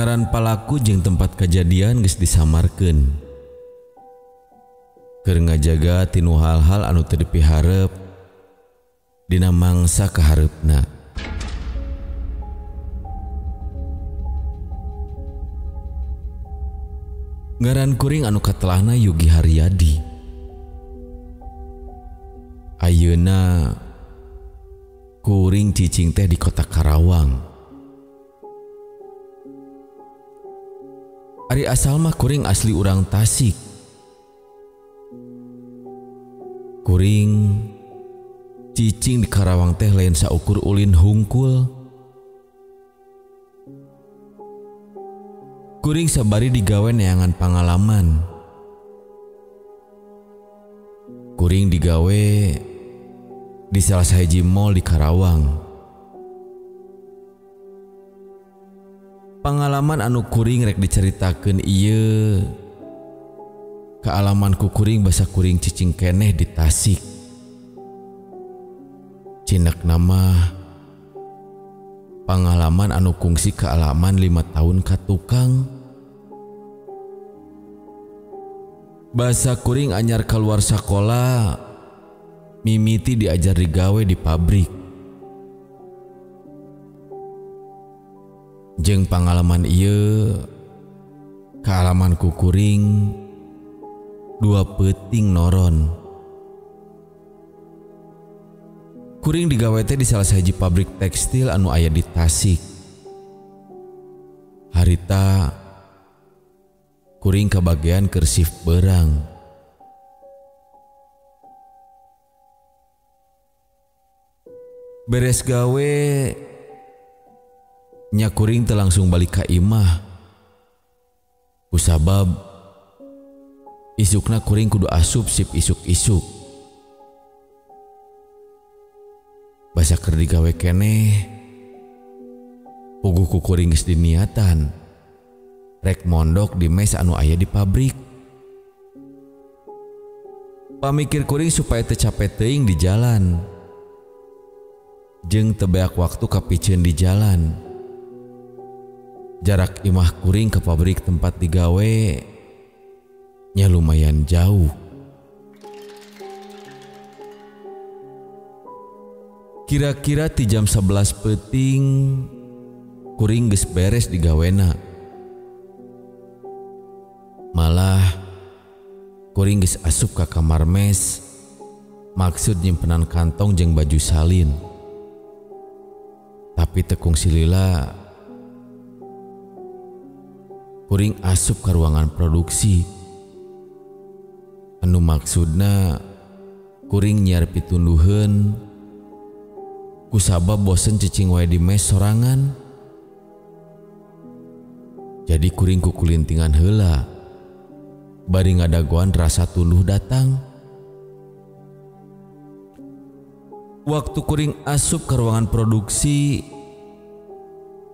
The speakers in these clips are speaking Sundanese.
Ngaran palaku jeung tempat kejadian geus disamarkeun. Keur ngajaga tinu hal-hal anu teu dipiharep dina mangsa kahareupna. Ngaran kuring anu katelahna Yugi Haryadi. Ayeuna kuring cicing teh di kota Karawang. Ari asal mah kuring asli urang Tasik. Kuring cicing di Karawang teh lain saukur ulin hungkul. Kuring sabari digawe neangan pangalaman. Kuring digawe di salah sahiji mall di Karawang. Pangalaman anu kuring rek diceritakeun ieu kaalaman ku kuring basa kuring cicing keneh di Tasik. Cinek nama pangalaman anu kungsi kaalaman 5 tahun ka tukang. Basa kuring anyar keluar sakola, mimiti diajar digawe di pabrik. Jeung pangalaman ieu kaalaman ku kuring 2 peuting noron. Kuring digawe teh di salah sahiji pabrik tekstil anu aya di Tasik. Harita kuring kabagean keur shift beurang. Beres gawe nya kuring teu langsung balik ka imah. Kusabab isukna kuring kudu asup sip isuk-isuk. Basa keur digawe keneh puguh ku kuring geus diniatan rek mondok di mes anu aya di pabrik. Pamikir kuring supaya teu capek teuing di jalan jeung teu beak waktu kapiceun di jalan. Jarak imah kuring ke pabrik tempat digawe nya lumayan jauh. Kira-kira ti jam 11 peuting kuring geus beres digawena. Malah kuring geus asup ka kamar mes maksud nyimpenan kantong jeung baju salin. Tapi tekung silila kuring asup ka ruangan produksi. Anu maksudna kuring nyiar pitunduheun kusabab bosen cicing wae di mes sorangan. Jadi kuring kukulintingan heula bari ngadagoan rasa tunduh datang. Waktu kuring asup ke ruangan produksi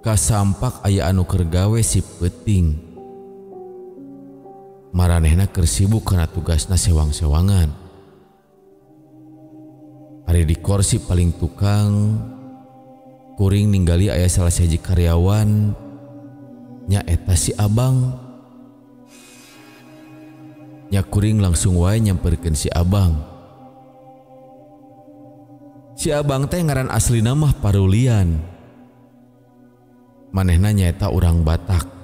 kasampak aya anu keur gawe si peuting. Maranehna keur sibuk kana tugasna sewang-sewangan. Ari di kursi paling tukang kuring ninggali aya salah sahiji karyawan nya eta si abang. Nya kuring langsung wae nyamperkeun si abang. Si abang teh ngaran aslina mah Parulian. Manehna nyaeta urang Batak.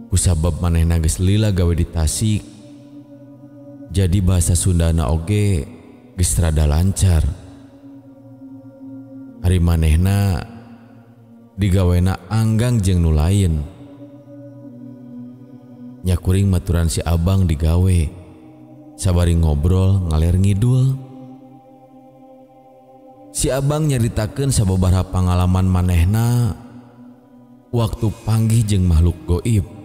Kusabab manehna geus lila gawe di Tasik, jadi bahasa Sundana oge geus rada lancar. Ari manehna digawena anggang jeung nu lain. Nya kuring maturan si abang digawe sabari ngobrol ngaler ngidul. Si abang nyaritakeun sababaraha pangalaman manehna waktu panggih jeung makhluk goib.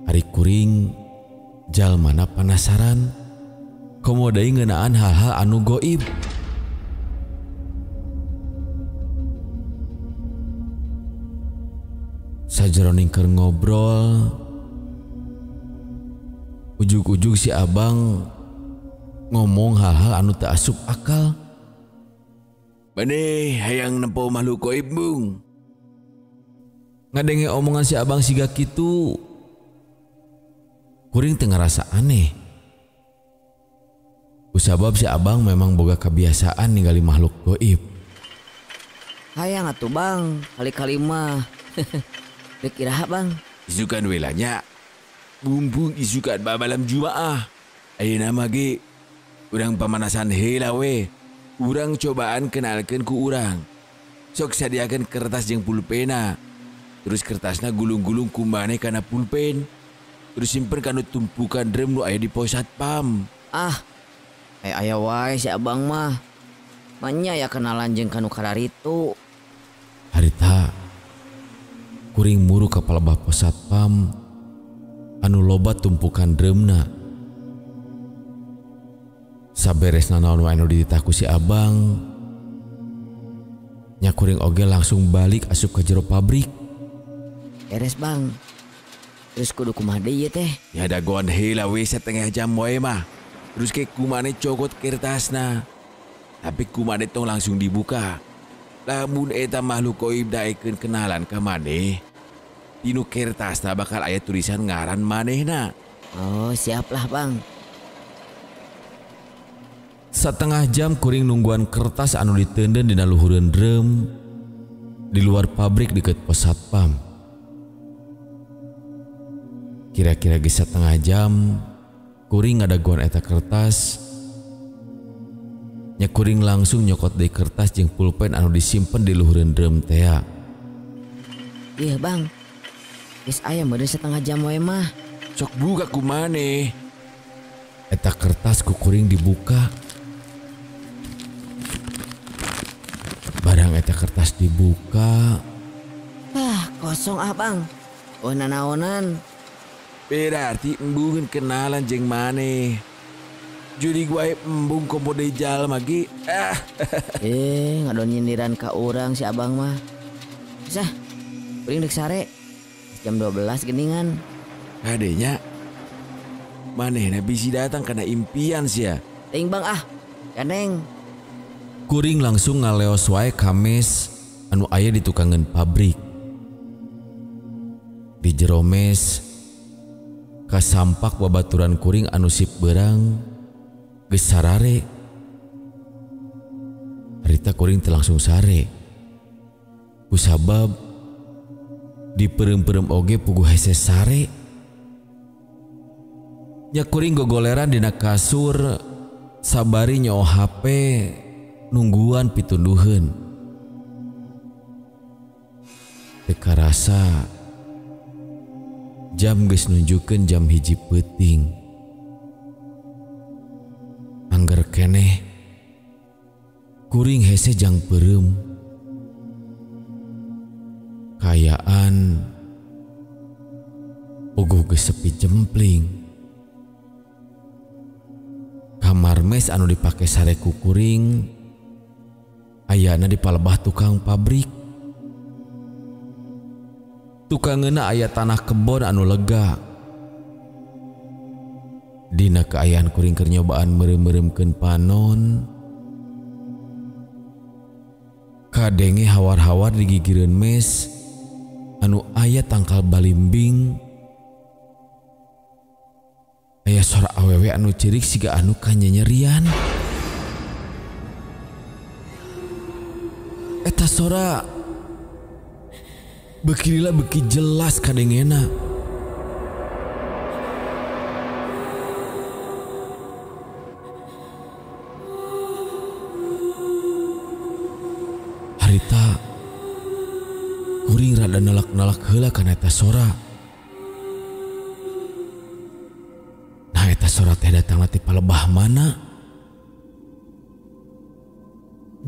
Ari kuring jalmana panasaran komo deui ngeunaan hal-hal anu goib. Sajeroning keur ngobrol ujug-ujug si abang ngomong hal-hal anu teu asup akal. Maneh hayang nempo makhluk goib bung. Ngadenge omongan si abang siga kitu, kuring teu ngarasa aneh. Kusabab si abang memang boga kebiasaan ningali makhluk goib. Hayang atuh bang, kali-kali mah. Rek iraha bang? Isukan we lah nya. Mumpung isukan malam Jumaah. Ayeuna mah ge urang pamanasan heula we. Urang cobaan kenalkeun ku urang. Sok sadiakeun kertas jeung pulpena. Terus kertasna gulung-gulung ku maneh kana pulpen. Terus simpen kana tumpukan drum nu aya di pos satpam. Ah, aya wae si abang mah. Manya ya kenalan jeung kanu kararitu. Harita kuring muru ka palebah pos satpam anu loba tumpukan drumna. Saberesna naon wae anu dititah ku si abang, nya kuring oge langsung balik asup ka jero pabrik. Beres bang. Terus kudu kumaha deui ieu teh? Ya dagoan heula we setengah jam wae mah. Terus ke kumane cokot kertasna. Tapi kumane tong langsung dibuka. Lamun eta makhluk goib daekeun kenalan ka maneh, dinu kertasna bakal aya tulisan ngaran manehna. Oh, siap lah bang. Setengah jam kuring nungguan kertas anu ditenden dina luhureun drum di luar pabrik deket pos satpam. Kira-kira geus setengah jam kuring ngadaguan eta kertas. Nya kuring langsung nyokot deui kertas jeung pulpen anu disimpen di luhureun drum tea. Iya bang, geus aya meureun setengah jam wae mah. Sok buka ku maneh. Eta kertas ku kuring dibuka. Barang eta kertas dibuka. Ah, kosong ah bang. Oh nanaonan. Berarti embungeun kenalan jeung maneh. Jadi gue embung komo deui jalma ge. Ah. Ngadon nyindiran ka urang si abang mah. Sah, kuring deuk sare. Jam 12 geningan. Kadenya manehna bisi datang kana impian sia. Teuing bang ah, gandeng. Kuring langsung ngaleos wae ka mes anu aya di tukangeun pabrik. Di jero mes kasampak babaturan kuring anu sip beurang geus sarare. Harita kuring teu langsung sare. Kusabab dipeureum-peureum oge puguh hese sare. Nya kuring gogoleran dina kasur sabari nyoo HP nungguan pitunduheun. Teu karasa jam geus nunjukeun jam 1 peuting. Angger keneh kuring hese jang peureum. Kayaan puguh geus sepi jempling. Kamar mes anu dipake sare ku kuring ayana di palebah tukang pabrik. Tukangeuna aya tanah kebon anu lega. Dina kaayaan kuring keur nyobaan meureum-meureumkeun panon, kadenge hawar-hawar di gigireun mes anu aya tangkal balimbing. Aya sora awewe anu ceurik siga anu kanyenyerian. Eta sora beuki lila beuki jelas kadengena. Harita kuring rada nalak-nalak heula kana eta sora. Nah eta sora teh datangna ti palebah mana?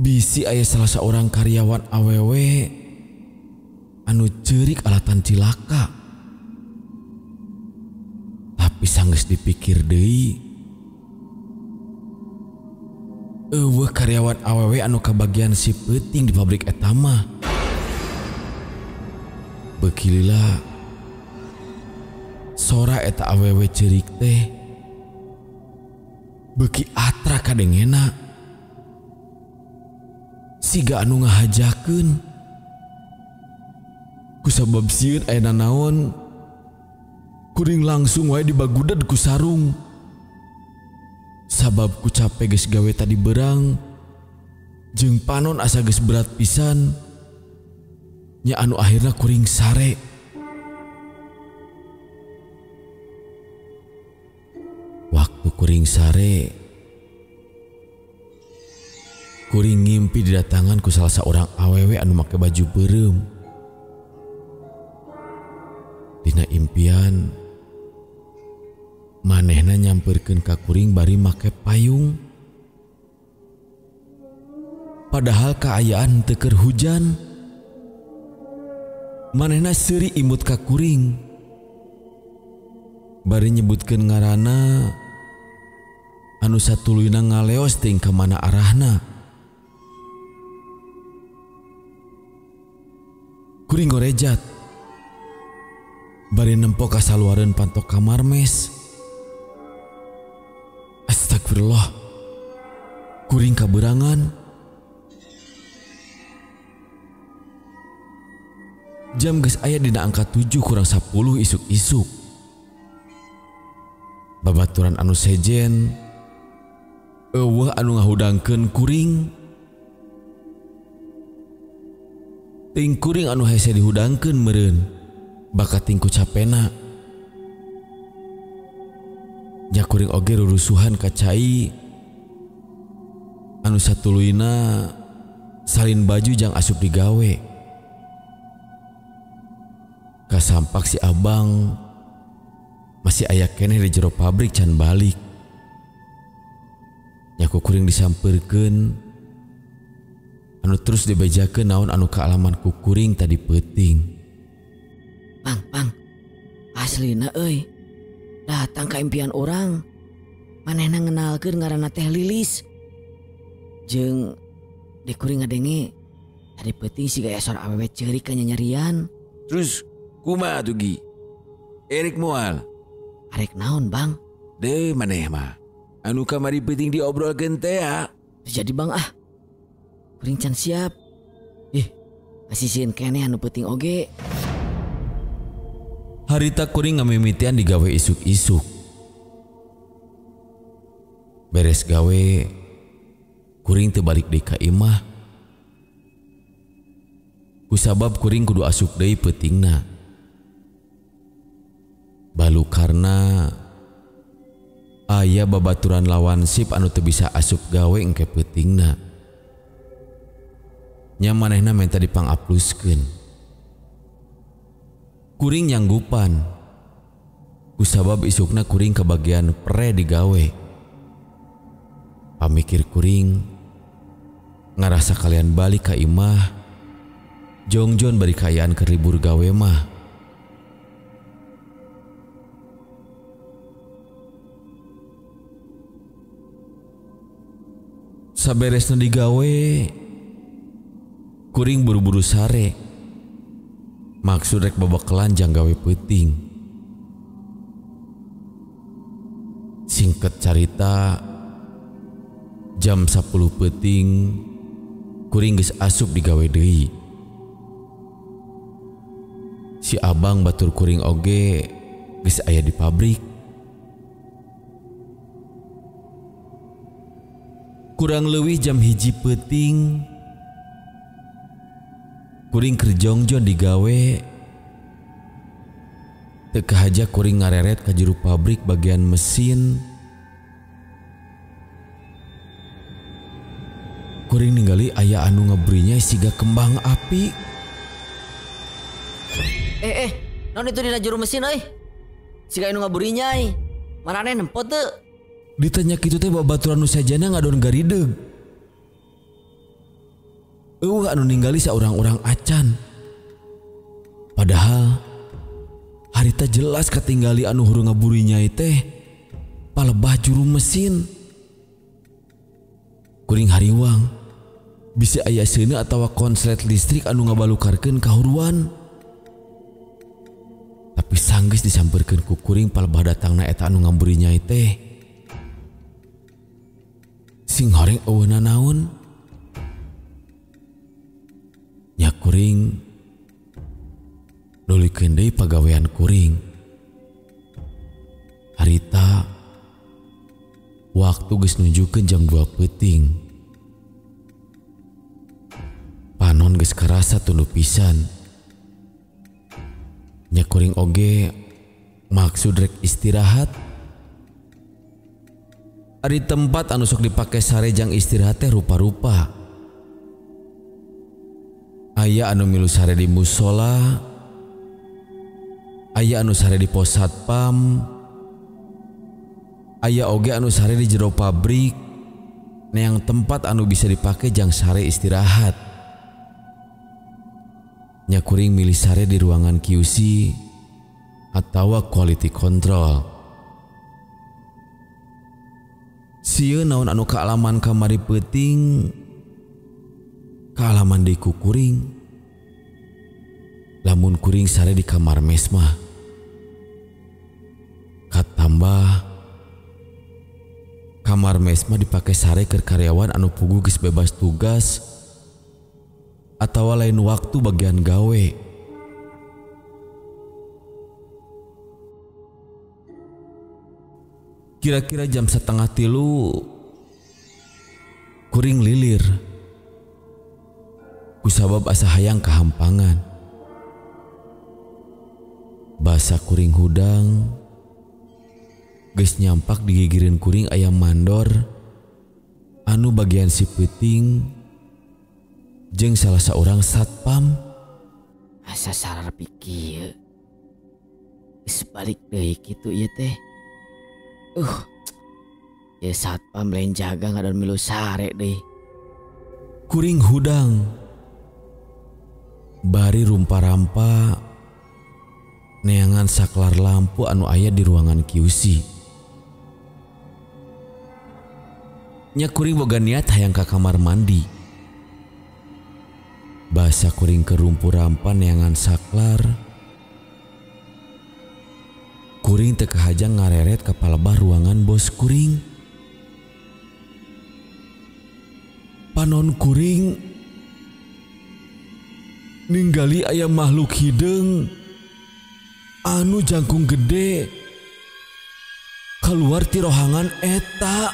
Bisi aya salah seorang karyawan awewe anu ceurik alatan cilaka. Tapi sanggeus dipikir deui, eueuh karyawan awewe anu kabagian si peuting di pabrik eta mah. Beuki lila sora eta awewe ceurik teh beuki atra kadengena. Siga anu ngahajakeun. Ku Kusabab sieun aya nanaon, kuring langsung wae dibaguded ku sarung. Sabab ku cape geus gawe tadi berang, jeung panon asa geus berat pisan. Nya anu akhirna kuring sare. Waktu kuring sare, kuring ngimpi didatangan ku salah seorang awewe anu make baju beureum. Dina impian manehna nyamperkeun ka kuring bari make payung. Padahal kaayaan teu keur hujan. Manehna seuri imut ka kuring. Bari nyebutkeun ngaranna anu satuluyna ngaleos teuing ka mana arahna. Kuring ngorejat. Bari nempo ka saluareun pantok kamar mes. Astagfirullah. Kuring kaberangan. Jam geus aya dina angka 6:50 isuk-isuk. Babaturan anu sejen eueuh anu ngahudangkeun kuring. Ting kuring anu hese dihudangkeun meureun bakat tingku capena. Nya kuring oge rurusuhan ka cai anu satuluyna salin baju jang asup digawe. Kasampak si abang masih aya keneh di jero pabrik can balik. Nya ku kuring disampeurkeun anu terus dibejakeun naon anu kaalaman ku kuring tadi peuting. Bang, bang, aslina euy. Datang ka impian orang. Manehna ngenalkeun ngaranna teh Lilis. Jeung di kuring ngadenge tadi peuting siga aya sora awewe ceurik ka nyanyarian. Terus kumaha tuh Gi? Erik moal. Arek naon bang? Deh maneh mah. Anu kamari peuting diobrolkeun teh ya. Jadi bang ah. Kuring can siap. Ih, masih sieun keneh anu peuting oge. Harita kuring ngamimitian digawe isuk-isuk. Beres gawe, kuring teu balik deui ka imah. Kusabab kuring kudu asup deui peutingna. Balukarna aya babaturan lawan sip anu teu bisa asup gawe engke peutingna. Nya manehna menta dipangapluskeun. Kuring nyanggupan. Kusabab isukna kuring kebagian pre digawe. Pamikir kuring ngarasa kalian balik ka imah jongjon bari kaayaan keur libur gawe mah. Saberesna digawe, kuring buru-buru sare. Maksud rek babekelan jang gawe peuting. Singkat carita, jam 10 peuting kuring geus asup digawe deui. Si abang batur kuring oge geus aya di pabrik. Kurang leuwih jam 1 peuting kuring keur jongjon digawe. Teu kahaja kuring ngareret ka juru pabrik bagian mesin. Kuring ningali aya anu ngebrinya siga kembang api. Naon itu dina juru mesin euy? Siga anu ngaburinya euy. Maraneh nempo teu? Ditanya kitu teh babaturan nu sajana ngadon garideg. Eueuh anu ningali saurang-urang acan. Padahal harita jelas katinggali anu hurung ngaburinya teh palebah juru mesin. Kuring hariwang bisa aya seuneu atawa konslet listrik anu ngabalukarkeun kahuruan. Tapi sanggeus disampeurkeun ku kuring palebah datangna eta anu ngaburinya teh. Sing horeng eueuh nanaon. Nya kuring Nuluykeun deui pagawean kuring. Harita waktu geus nunjukkeun jam 2 peuting. Panon geus karasa tunduh pisan. Nya kuring oge maksud rek istirahat. Ari tempat anu sok dipake sare jang istirahat teh rupa-rupa. Aya anu milu sare di musola, aya anu sare di pos satpam, aya oge anu sare di jero pabrik, neang tempat anu bisa dipake jang sare istirahat. Nya kuring milih sare di ruangan QC atawa quality control. Sieun naon anu kaalaman kamari peuting, kaalaman deui ku kuring. Lamun kuring sare di kamar mes mah. Katambah kamar mes mah dipake sare keur karyawan anu puguh geus bebas tugas atawa lain waktu bagian gawe. Kira-kira jam 2:30 kuring lilir. Kusabab asa hayang kahampangan. Basa kuring hudang geus nyampak digigireun kuring ayam mandor anu bagian si peuting jeung salah saurang satpam. Asa sarar pikir geus balik deui kitu ieu teh. Ya satpam lain jaga ngadon milu sare deui. Kuring hudang bari rumpa-rampa neangan saklar lampu anu aya di ruangan QC. Nya kuring boga niat hayang ka kamar mandi. Basa kuring ke rumpu-rampa neangan saklar. Kuring teu kahajang ngareret ka palebah ruangan bos kuring. Panon kuring ninggali aya makhluk hideung anu jangkung gede keluar ti rohangan eta.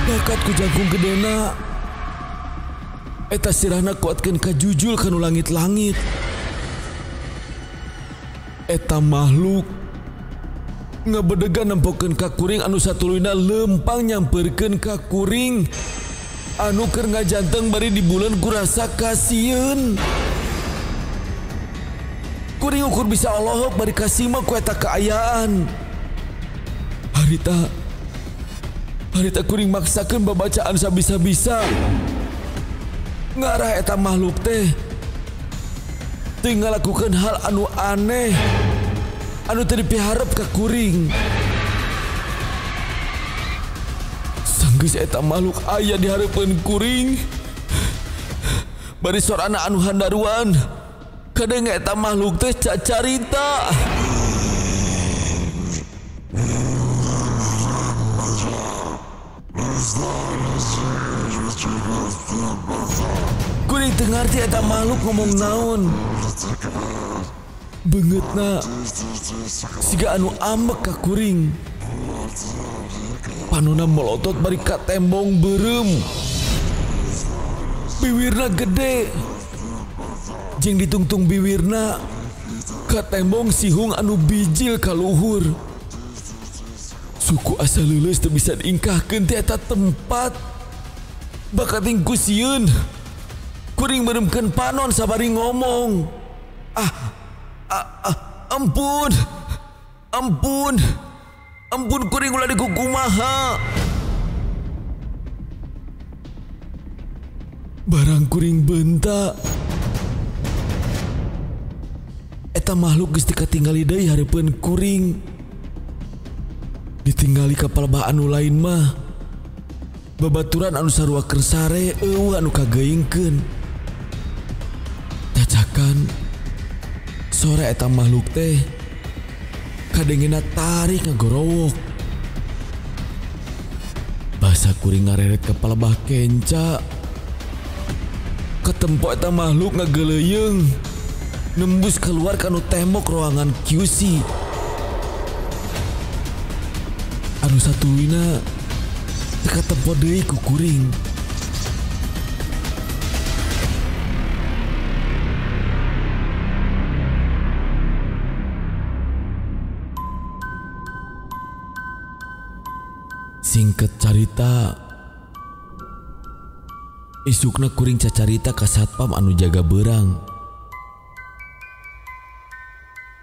Bakat ku jangkung gedena eta sirahna kuatkeun ka jujul kanu langit-langit. Eta makhluk ngabedegan nempokeun ka kuring anu satuluyna lempang nyamperkeun ka kuring anu keur ngajanteng bari dibuleun ku rasa kasieun. Kuring ukur bisa olohok bari kasima ku eta kaayaan. Harita kuring maksakeun babacaan sabisa-bisa. Ngarah eta makhluk teh teu ngalakukeun hal anu aneh anu teu dipiharep ka kuring. Sanggeus eta makhluk aya di hareupeun kuring, bari sorana anu handaruan kadenge eta makhluk teh cacarita. Kuring teu ngarti eta makhluk ngomong naon. Beungeutna siga anu ambek ka kuring. Panona melotot bari ka tembong beureum. Biwirna gede jeung ditungtung biwirna ka tembong sihung anu bijil ka luhur. Suku asa leuleus teu bisa diingkahkeun ti eta tempat. Bakating ku sieun kuring meremkeun panon sabari ngomong. Ampun, ampun, ampun kuring ulah dikukumaha. Barang kuring bentak eta makhluk geus teu katinggali deui hareupeun kuring. Ditinggali ka palebah anu lain mah babaturan anu sarua keur sare eueuh anu kageuingkeun. Cacakan sore eta makhluk teh kadengena tarik ngagorowok. Basa kuring ngareret ka palebah kenca. Ketempo eta makhluk ngageleuyeung. Nembus keluar kanu tembok ruangan QC. Anu satuluyna teu katempo deui ku kuring. Singkat carita, isukna kuring cacarita ka satpam anu jaga beurang.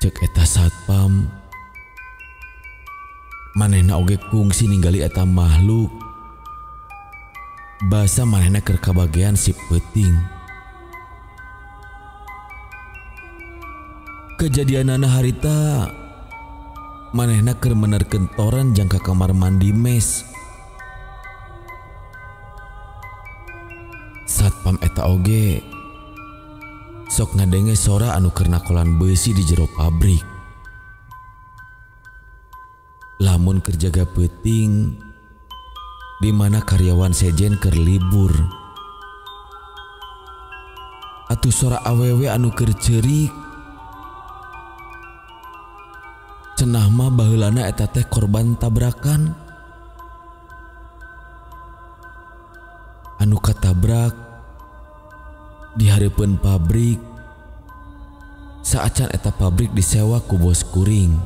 Cek eta satpam, manehna oge kungsi ninggali eta makhluk. Basa manehna keur kabagean si peuting. Kejadianana harita manehna keur menerkeun toren jangka kamar mandi mes. Satpam eta oge sok ngadenge sora anu keur nakolan beusi di jero pabrik. Lamun keur jaga peuting di mana karyawan sejen keur libur. Atuh sora awewe anu keur ceurik. Cenah mah baheulana eta teh korban tabrakan. Anu katabrak di hareupeun pabrik. Saacan eta pabrik disewa ku bos kuring.